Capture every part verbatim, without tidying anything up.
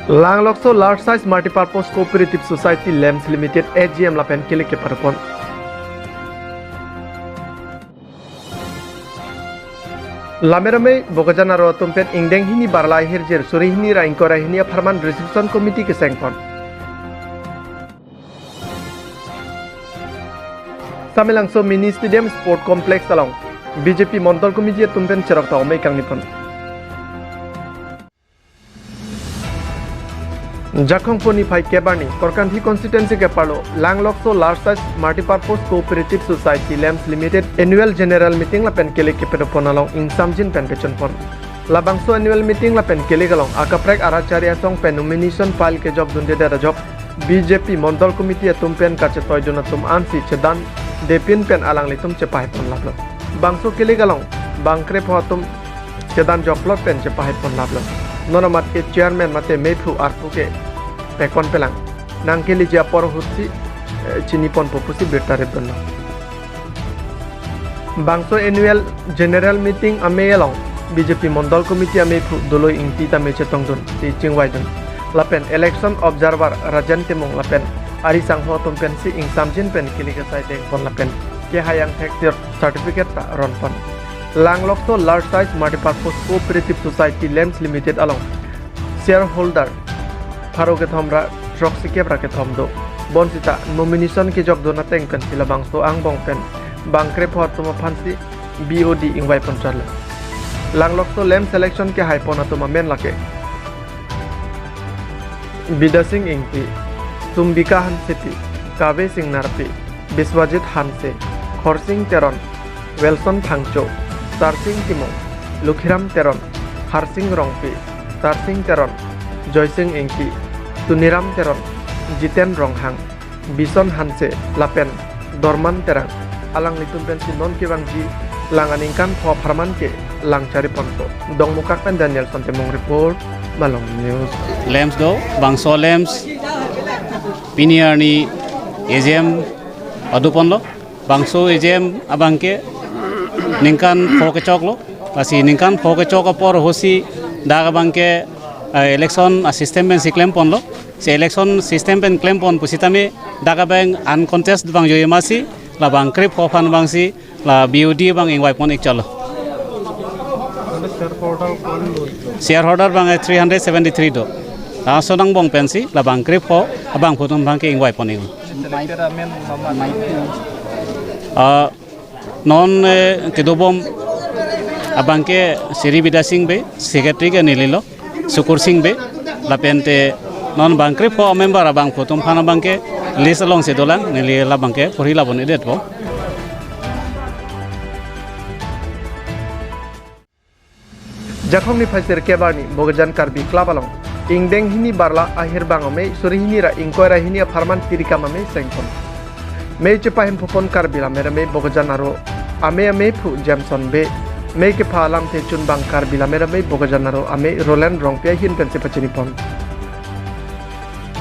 Langlokso Large Size Multipurpose Cooperative Society LAMS Limited A G M lapen kele kepadopon. Lammet amei Bokajan aro atum pen ingdeng hini Barla ahirjir suri hini ra ingkoi ra hini apharman Reception Committee kesengpon. Samelangso Mini Stadium Sport Complex along B J P Mondol Committee atum pen cherok ta amei kangnipon. Jakhong poni phai kebarni Korkanthi constituency keparlo Langlokso Large Size Multipurpose Cooperative Society LAMS Limited Annual General Meeting lapen kele kepadopon along ingsamjin pen pechunpon. Labangso annual meeting lapen kele along akaprek arat chari asong pen nomination file kejokdundedet ajok B J P Mondol Committee atum pen kachetoidun atum ansi chedandepin pen alanglitum chepahepon laplo. Bangso kele along bang krepho atum chedan jokplot pen chepahepon laplo. Non amat ke chairman mate meiphu arpu ke pekon pelang nangkeleji apor ahutsi, eh, chiniponpo pusi birta repdunlo. Bangso Annual General Meeting amei along B J P Mondol Committee ameiphu Doloi Ingti tame chetongdunsi chingvaidun. Lapen Election Observer Rajen Timung lapen ari sangho atum pensi ingsamjin pen kele kesai dengpon lapen kehai angthek cer-, certificate ta ronpon. Langlokso Large Size Multipurpose Cooperative Society LAMS Limited along shareholder pharo kethom ra throksikep ra kethom do. Bonsita nomination kejokdun ateng pensi labangso angbong pen bang krepho atum aphansi B O D ingvaipon chotlo. Langlokso LAMS election kehaipon atum amen lake Bidasing Ingti, Sumbika Hansepi, Kave Sing Narpi, Biswajit Hanse, Khorsing Teron, Wilson Phangcho, Sarsing Timung, Lukhiram Teron, Harsing Rongpi, Sarsing Teron, Joysing Ingti, Tuniram Teron, Jiten Ronghang, Bison Hanse lapen Dorman Terang, alanglitum pensi non kevangji lang aningkan pho apharman ke lang chariponpo. Dongmukak pen Danielson Timung report, Malong News. LAMS do, bangso LAMS pini arni A G M padoponlo. Bangso A G M abang ke ningkan pho kechoklo. Lasi ningkan pho kechok apor ahutsi dak abang ke, eh, election asystem pensi klemponlo. Si election system pen klempon pusitame dak abang uncontest abang joyemasi labang krepho aphan abangsi la B O D abang ingvaipon ik chotlo. Shareholder abang, eh, three hundred seventy-three do. Laso angbong pensi labang krepho abangphu atum abang ke ingvaipon iklo. Ah, non, eh, kedobom abang ke Sri Bidasing Bey, secretary ke nelilo, Sukursing Bey, lapente non bang krepho member abangphu atum aphan abang ke list alongsi dolang, neli labang ke porhi labonedetpo. Jakhong niphai sirkep arni Bokajan Karbi Club along ingdeng hini Barla ahirbang amei suri hini ra ingkoi ra hini apharman tirikam amei sengpon. Mei chepahemphopon Karbi Lammet Amei Bokajan aro amei ameiphu Jameson Bey. Mei kepha alamthe chunbang Karbi Lammet Amei Bokajan aro amei Roland Rongpi ahin pensi pachinipon.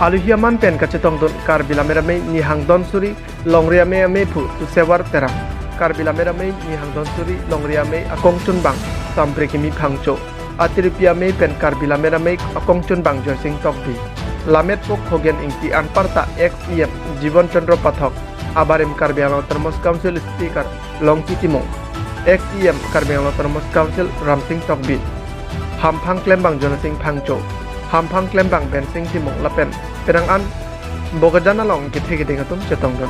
Aluhi aman pen kachetongdun Karbi Lammet Amei nihang donsuri longri amei ameiphu Tusevar Terang, Karbi Lammet Amei nihang donsuri longri amei akongchunbang Samprikimi Phangcho, atiripi amei pen Karbi Lammet Amei akongchunbang Joysing Tokbi, Lammetpo Khogen Ingti anparta ex E M Jibon Chandra Pathak, abarim Karbi Anglong Autonomous Council Speaker Longki Timung, ex E M Karbi Anglong Autonomous Council Ramsing Tokbi, hamphang klembang Jonasing Phangcho, hamphang klembang Bensing Timung lapen penang an Bokajan along kethe keding atum chetongdun.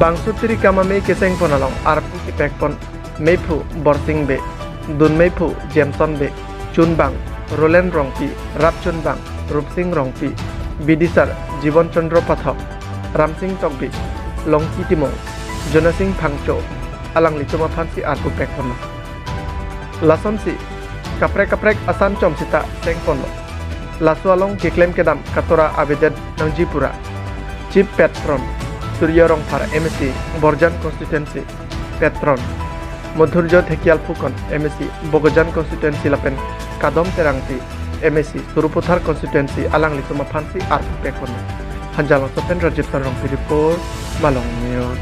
Bangso tirikam amei kesengpon along arpu kepekpon meiphu Borsing Bey, dunmeiphu Jameson Bey, chunbang Roland Rongpi, rapchunbang Rupsing Rongpi, bidisar Jibon Chandra Pathak, Ramsing Tokbi, Longki Timung, Jonasing Phangcho, alanglitum aphansi arpu pekponlo. Lasonsi kaprek kaprek asan chom sita sengponlo. Laso along keklem kedam katora avedet nangji pura. Chief Patron Surya Rongphar M A C Borjan Constituency, Patron Madhurjo Dhekial Phukan M A C Bokajan Constituency lapen Kadom Terangpi M A C Sarupathar Constituency alanglitum aphansi arpu pekpon. Hanjanglangso pen Rajiv Sarongpi report, Malong News.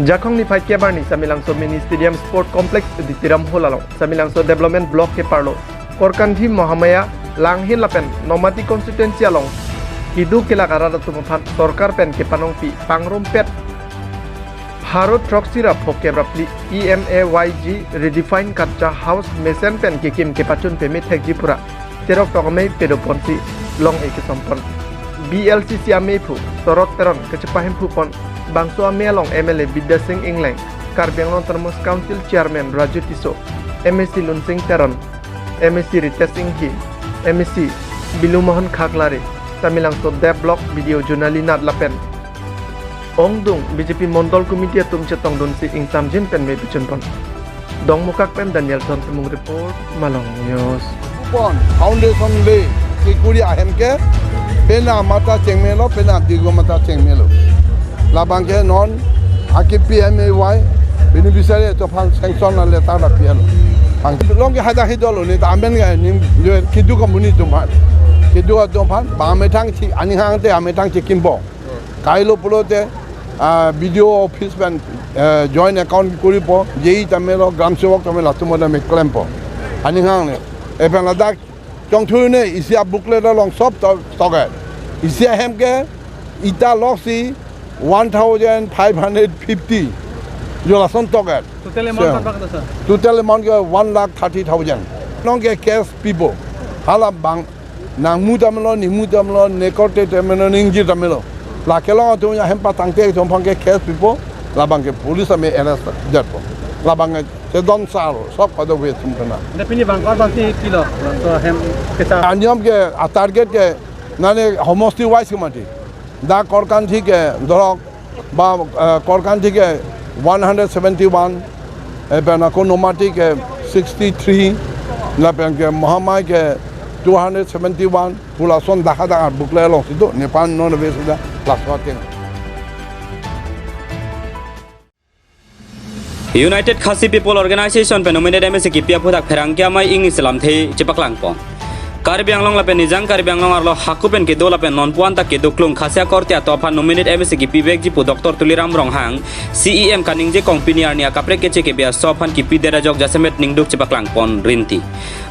Jakhong niphai kep arni Samelangso Mini Stadium Sport Complex Ditiram Hall along Samelangso Development Block keparlo Korkanthi Mahamaya Langhin lapen Nomati constituency along keduk kelak arat atum aphan sorkar pen kepanongpi pangrumpet pharo throksi ra phokep ra phli E M A Y G Redefine Kacha House mesen pen kekim kepachun peme thekji pura terok tok amei pedoponsi long-e kesompon. B L C C ameiphu Sorot Teron kachepahemphu pon bangso amei along M L A Bidya Sing Engleng, Karbi Anglong Autonomous Council Chairman Raju Tisso, M A C Lunsing Teron, M A C Ritesh Enghi, M A C Bilu Mohan Khaklare, Samelangso Dep Block B D O Junali Nath lapen ongdung B J P Mondol Committee atum chetongdunsi ingsamjin pen me pachunpon. Dongmukak pen Daniel John Timung report, Malong News. Pon foundation le sikuri ahem ke pena mata chengmelo, pena digo mata chengmelo. Labang ke non aki P M A Y beneficiary atum aphan sanction a letter ra pian. Ang long ke hada hidolo ni ta amen ga nim jo kidu company atum aphan. Kidu atum aphan ba amethang chi ani hang te amethang chi kimbo. Kailo pulote, ah, B D O office pen, eh, joint account kuripo, J E tame lo, Gram Sevak tame lo, atum tame klempo. Ani hang ne. Epen ladak chongthu ne isi a booklet along sob to-, toge. Isi ahem ke ita loksi one thousand five hundred fifty. Jo lason toge. Total amount So, bang bang sir? Total amount ke one lakh thirty thousand. Nong ke cash pipo. Hala bang nangmu tame lo, ningmu tame lo, nekorte tame lo, ningji tame lo. Lake long atum ahem patangte atum aphan ke cash pipo, labang ke police ame arrest detpo. Labang ke sedon sar, sob pada we atum kena. Ante pini bang kor bang si kilo, so hem kesa. Aniom ke a target ke nane homosti wise ke mati. Da Korkanthi ke dorok ba, eh, Korkanthi ke one hundred seventy-one, eh, pen ako Nomati ke sixty-three, lapen ke Mahamaya ke two hundred seventy-one, pu lason dahada booklet along situ, nepan non ve sida laso ateng. United Khasi People Organization pen nominated M A C kipi aphuthak pherangke amei ingni si lamthe chepaklangpon. Karbi Anglong lapen Nijang Karbi Anglong arlo hako pen kedo lapen nonpu anta kedo klung Khasi akorte atum aphan nominated M A C kipivekji pu Doctor Tuliram Ronghang, C E M kaningje kong pini arni akaprek keche kebi aso aphan kipidet ajok jasemet ningduk chepaklangpon rinti.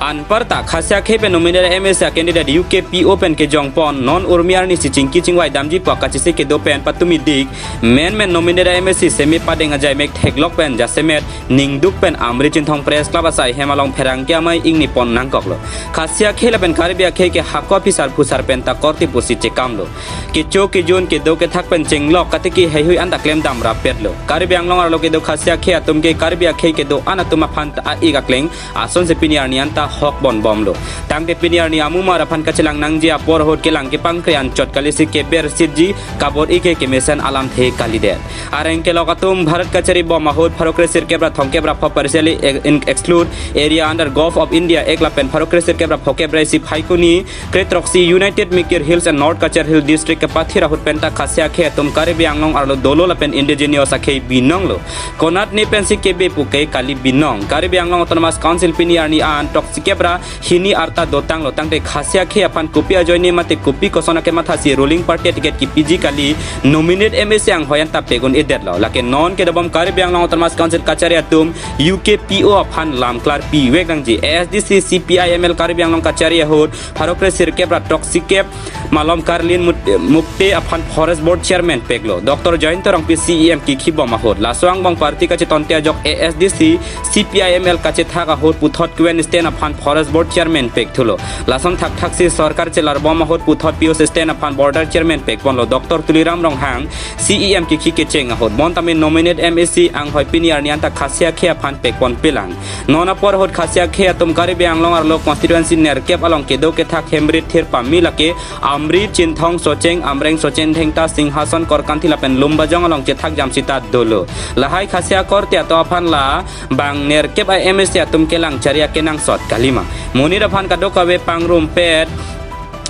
Anparta Khasi akhei pen nominated M A C candidate U K P O pen kejongpon non urmi arni si chingki chingvai damji pu akachisi kedo pen patumi dik, men men nominated M A C semi padeng ajai mek theklok pen jasemet ningduk pen Amri Chinthong Press Club asai hem along pherangke amei ingni pon nangkoklo. Khasi akhei lapen Karbi akhei ke hako aphisar phusar pen ta korte pusi chekamlo. Kecho kejun kedo kethak pen chenglok katiki heihui anta klemdam rapetlo. Karbi Anglong arlo kedo Khasi akhei atum ke Karbi akhei kedo-an atum aphan ta a-ik akleng asonsi pini arni anta hok bonbomlo. Tangte pini arni amumar aphan kachelang nangji apor ahut kelang kepangkre anchot kalisi keber sitji kabor-i ke kemesen alamthe kalidet. Areng kelok atum Bharat kachari bom ahut pharo kre sirkep ra thomkep ra pho parsiali in exclude area under Govt of India Act lapen pharo kre sirkep ra phokep ra isi Phaikuni kre throksi United Mikir Hills and North Cachar Hill District kepathir ahut penta Khasi akhei atum Karbi Anglong arlo dolo lapen indigenous akhei binonglo. Konat ne pensi kebe puke kali binong. Karbi Anglong Autonomous Council pini arni an throksikep ra hini arta dotanglo tangte Khasi akhei aphan kopi ajoine mate kopi koson akemathasi ruling party ticket kipiji kali nominate M A C anghoi anta pek un-edetlo. Lake non kedobom Karbi Anglong Autonomous Council kachari atum U K P O aphan lam klarpivek nangji. A S D C C P I M L Karbi Anglong kachari ahut pharo kre sirkep ra throksikep malom Karlin Mut-, Mukte aphan Forest Board Chairman peklo. Doctor Jayanta Rongpi C E M kikhibom ahut. Laso angbong party kachetonte ajok A S D C C P I M L kachethak ahut puthot Kuven Sten aphan Forest Board Chairman pekthulo. Lason thakthaksi sorkar chelarbom ahut puthot Pius Sten aphan Border Chairman pekponlo. Doctor Tuliram Ronghang C E M kikhi kecheng ahut. Bonta me nominate M A C anghoi pini arni anta Khasi akhei aphan pekpon pelang. Non apor ahut Khasi akhei atum Karbi Anglong arlo constituency nerkep along kedo kethak hemrit thir pami lake Amri, Chinthong, Socheng, Amreng, Sochen, Dhengta, Singhason, Korkanthi lapen Lumbajong along chethak jam sita dolo. Lahai Khasi akorte atum aphan la bang nerkep a M A C atum kelang chari akenangsot kalima. Monit aphan kadokave pangrumpet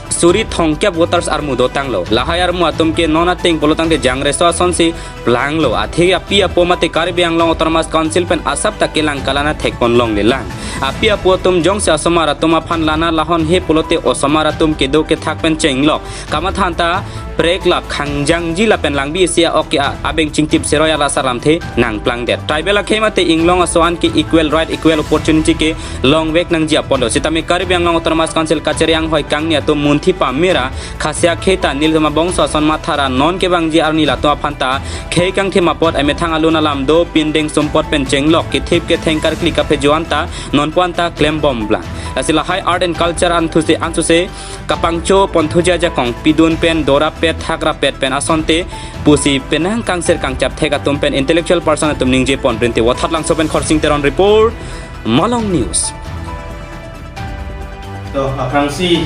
suri thomkep voters armu dotanglo. Lahai armu atum ke non ateng pulo tangte jangreso asonsi planglo. Athe api apo mate Karbi Anglong Autonomous Council pen asap ta kelang kalana thekpon longlelang. Api apo atum jongsi asomar atum aphan lana lahon he pulote osomar atum kedo kethak pen chenglok. Kamatha anta preklap khangjangji lapen langbi isi a-ok ke a- abeng chingtip seroi alas alamthe nangplangdet. Tribal akhei mate inglong aso-an ke equal right, equal opportunity kelongvek nangji apotlo. Sitame Karbi Anglong Autonomous Council kachari anghoi kangni atum munthi pamera Khasi akhei ta nelitum abongso ason mathara non kevangji arni latum aphan ta khei kangthim apot emethang alun alam do, pindeng sumpot pen chenglok kethip ketheng karkli kaphejo-an ta nonpu anta klembomlang. Lasi lahai art and culture anthuse ansuse kapangcho ponthuji ajakong pidun pen dorapet thakrapet pen asonte pusi penang kangser kangchap thek atum pen intellectual person atum ningje pon printe. Wathat Langso pen Khorsing Teron report, Malong News. To, aphrangsi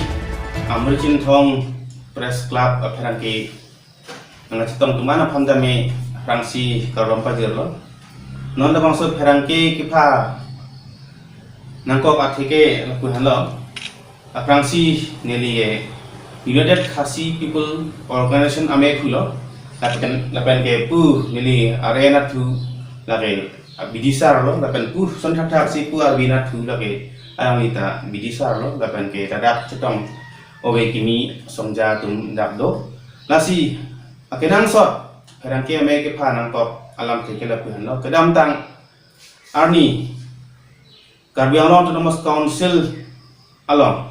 Amri Chinthong Press Club apherangke nangchetong atum an aphan tame aphrangsi kardom pajirlo. Non labangso pherangke kepha nangkok atheke lapu henlo. Aphrangsi neli, eh, United Khasi People Organization amei thulo. Lapen, lapen ke pu neli arena thu lake, ah, bidisar lo. Lapen pu son thakthak si pu arbi na thu lake alangli ta bidisar lo. Lapen ke ladak chetong ove kimi songja atum dak do. Lasi akenangsot pherangke amei kepha nangkok alamthe ke lapu henlo. Kedamtang arni Karbi Anglong Autonomous Council along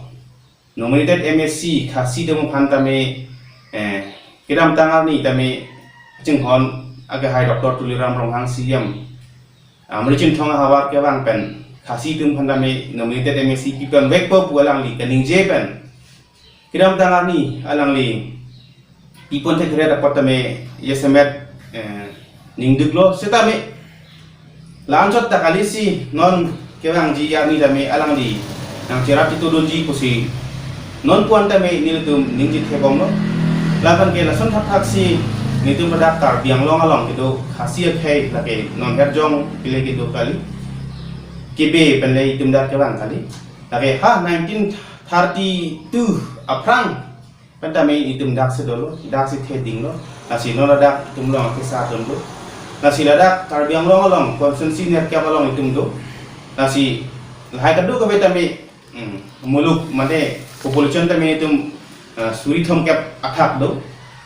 nominated M A C Khasi atum aphan tame, eh, kedamtang arni tame chinghon akehai Doctor Tuliram Ronghang C E M Amri Chinthong ahavar kevang pen Khasi atum aphan tame nominated M A C piponvekpo pu alangli kaningje pen kedamtang arni alangli pipon thekre apot tame yasemet, eh, ningduklo. Setame la-anchot ta kalisi non kevangji arni tame alangli nangcherap chitudunji pusi nonpu an tame nelitum ningje thebomlo. Lapen ke lason thakthak si nelitum ladak Karbi Anglong along kedo Khasi akhei lake non herjong pile kedo kali, kebe pen le itum dak kevang kali. Lake ha nineteen thirty-two aphrang pen tame itum daksi dolo, daksi thedinglo. Lasi non ladak itum along kesa atum do. Lasi ladak Karbi Anglong along constituency nerkep along itum do. Lasi lahai kadokave tame, hmm, muluk mate population tame itum, ah, suri thomkep athak do.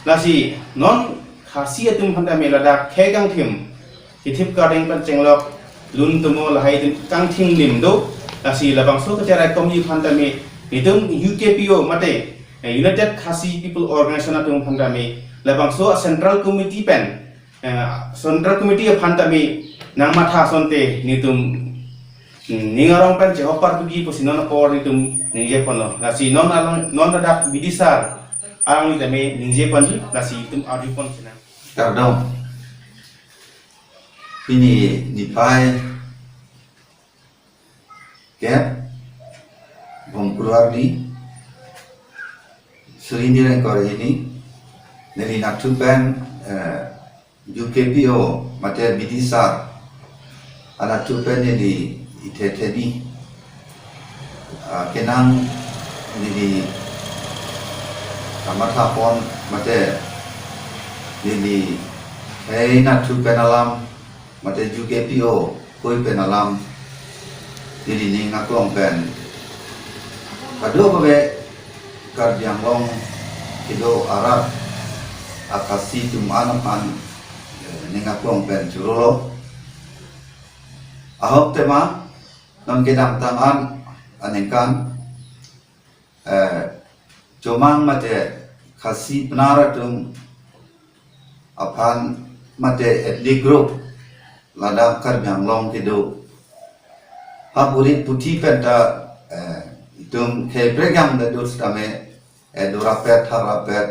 Lasi non Khasi atum aphan tame ladak khei kangthim kethip kardeng pen chenglok lun tumo lahai atum kangthim lim do. Lasi labangso kacherai komji aphan tame itum U K P O mate, eh, United Khasi People Organization atum aphan tame labangso Central Committee pen, eh, Central Committee aphan tame nangmatha asonte nelitum, hmm, ning arong pen chehok parpuji pusi non apor nelitum ningje ponlo. Lasi non along, non ladak bidisar alangli tame ningje ponji, lasi itum arju pon sinang. Kardom. Pini niphai kep, bom kruar ni, suri ni rengkor hini, neli nathu pen, eh, U K P O mate bidisar anathu pen neli ithe theni, ah, kenang neli kamatha pon mate neli khei nathu pen alam mate U K P O koi pen alam neli ning aklong pen kadokave Karbi Anglong kedo arat a-Khasi atum an aphan, eh, ning aklong pen chorolo. Ahok tema non kedamtang an aningkan, eh, chomang mate Khasi penar atum aphan mate ethnic group ladak Karbi Anglong kedo ha puri puthi pen ta, eh, itum khei prekjam da dur setame, eh, dorapet tharapet,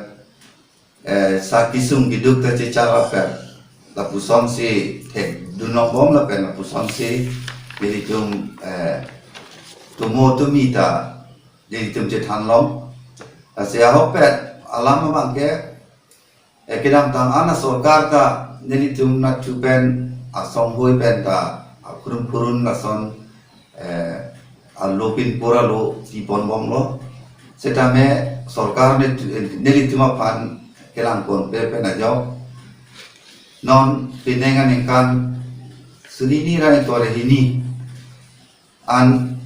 eh, sa kesung keduk ta chechak rapet. Lapuson si thekdun longbom lapen lapuson si nelitum, eh, tumo tumi ta nelitum chethan long. Lasi ahok pen alam abang ke, eh, kedamtang an asorkar ta nelitum nathu pen asong hoi pen ta akhurun khurun lason, eh, alo pinpur alo tipon bomlo. Setame sorkar ne, nelitum aphan kelang ponpe pen ajok non penang aningkan suri ni rengkor hini an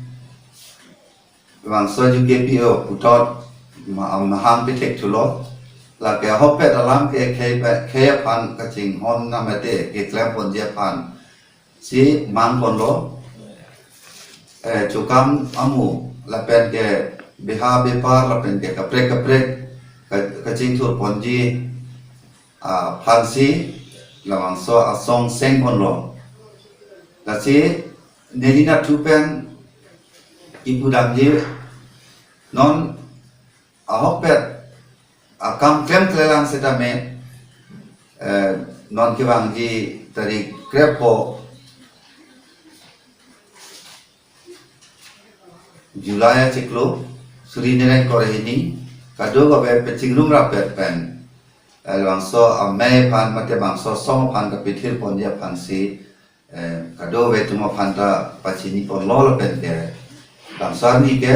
bangso J K P O puthot ma-, mahang pithek thulo. Lake ahokpet alam ke khei pe-, khei aphan kachinghon namate keklem ponji aphan si mang ponlo. Eh, chukam amu lapen ke beha bepar lapen ke kaprek kaprek ka-, kachingthur ponji aphansi labangso asong seng ponlo. Lasi neli nathu pen ipu damji non ahokpet akam klemklelang setame, eh, non kevangji tarik krepho July achiklo, suri nereng kre hini, kadokave pachingrum rapet pen, eh, labangso amei aphan mate bangso asong aphan kapithir ponji aphansi, eh, kadokave atum aphan ta pachini ponlo lapen ke bangso arni ke,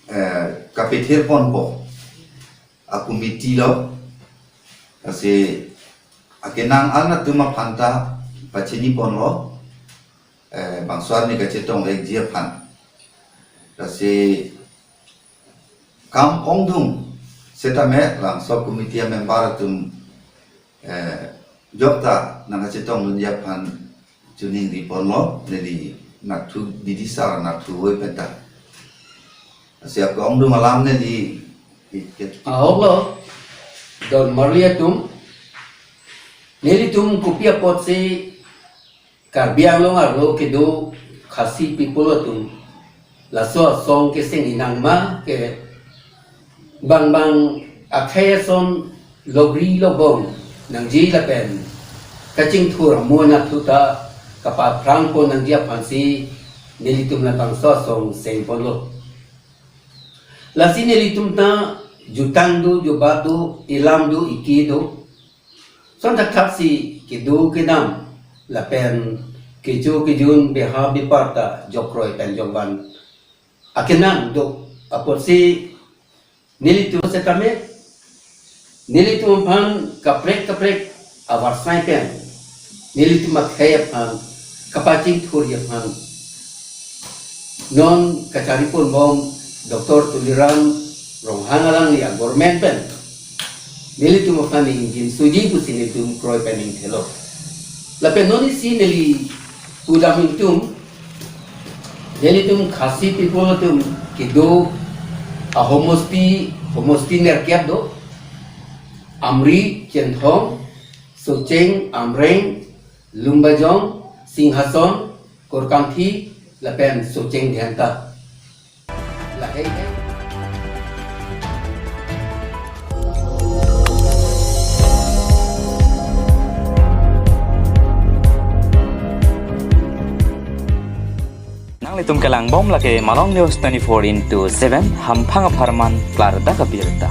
eh, kapithir ponpo a-committee lo, lasi akenang an atum aphan ta pachini ponlo, eh, bangso arni kachetong vekji aphan. Lasi kam ongdung setame labangso committee a-member atum, eh, jokta nangkachetong dunji aphan chiningri ponlo, neli nathu bidisar nathu voi penta. Lasi ako ongdung alam neli i-, i-, Ahok lo, don marli atum, nelitum kopi apotsi Karbi Anglong arlo kedo Khasi people atum laso asong keseng inang ma ke bang bang akhei ason logri lobong nangji lapen kachingthur amu nathu ta kapaphrang pon nangji aphansi nelitum labangso asong seng ponlo. Lasi nelitum ta jutang do, jubat do, ilam do, iki do. Son thakthak si kedo kedam lapen kecho kejun beha bepar ta jokkroi pen jokvan akenang do apotsi nelitum setame nelitum aphan kaprek kaprek avarsai pen nelitum akhei aphan kapachingthurji aphan non kachari ponbom Doctor Tuliram Ronghang alangli a-government pen nelitum aphan ingjinsoji pusi nelitum kroi pen ingthelo. Lapen non isi neli pudam ingtum, nelitum Khasi people atum kedo ahomosti, homosti nerkep do, Amri, Chenthong, Socheng, Amreng, Lumbajong, Singhason, Korkanthi, lapen Socheng Dhenta. Lahei hai. Nanglitum kelangbom lake Malong News twenty-four into seven, hamphang apharman klardak abirta.